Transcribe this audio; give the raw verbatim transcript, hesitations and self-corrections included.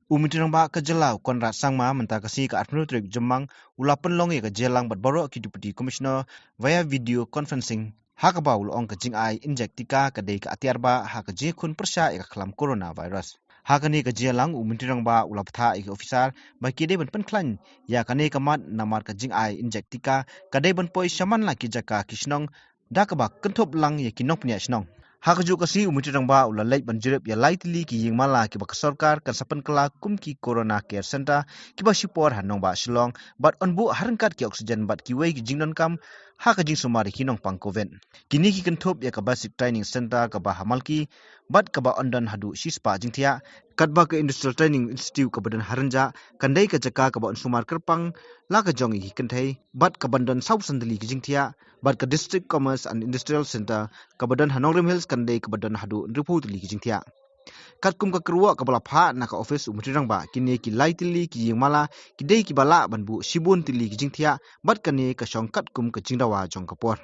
U Myntri Rangbah ka jylla u Conrad Sangma mynta ka sngi ka arphew tarik Jymmang u la pynlong ïa ka jingïalang bad baroh ki Deputy Commissioner via video conferencing, ha kaba u la ong ka jingai injek tika ka dei ka atiar ba ha ka jingkhun pyrshah ïa ka khlam coronavirus. Ha kane ka jingïalang u Myntri Rangbah u la bthah ïa ki officer ba ki dei ban pynkhlaiñ ïa kane ka mat namar ka jingai injek tika ka dei ban poi shaman la ki jaka ki shnong, da kaba kynthup lang ïa ki nongpynïaid shnong. Ha kajuh ka sngi u Myntri Rangbah u la leit ban jurip ïa lai tylli ki ïing mala kiba ka sorkar kan sa pynkylla kum ki Corona Care Centre kiba shipor ha nongbah Shillong bad yn buh ha ryngkat ki oxygen bad kiwei ki jingdonkam ha ka jingsumar ïa ki nongpang Covid. Kine ki kynthup ïa ka Basic Training Centre kaba ha Malki bad kaba yn don haduh shispah jingthiah, katba ka Industrial Training Institute kaba don ha Rynjah kan dei ka jaka kaba yn sumar kyrpang la ka jong ïa ki kynthei, bad kaban don sawphew san tylli ki jingthiah, bad ka District Commerce and Industrial Centre kaba don ha Nongrim Hills kan dei kaba don haduh hynriewphew tylli ki jingthiah. Katkum ka kyrwoh kaba la phah na ka office u Myntri Rangbah, kine ki lai tylli ki ïing mala ki dei kiba lah ban buh shibun tylli ki jingthiah bad kane ka shong katkum ka jingdawa jong ka por.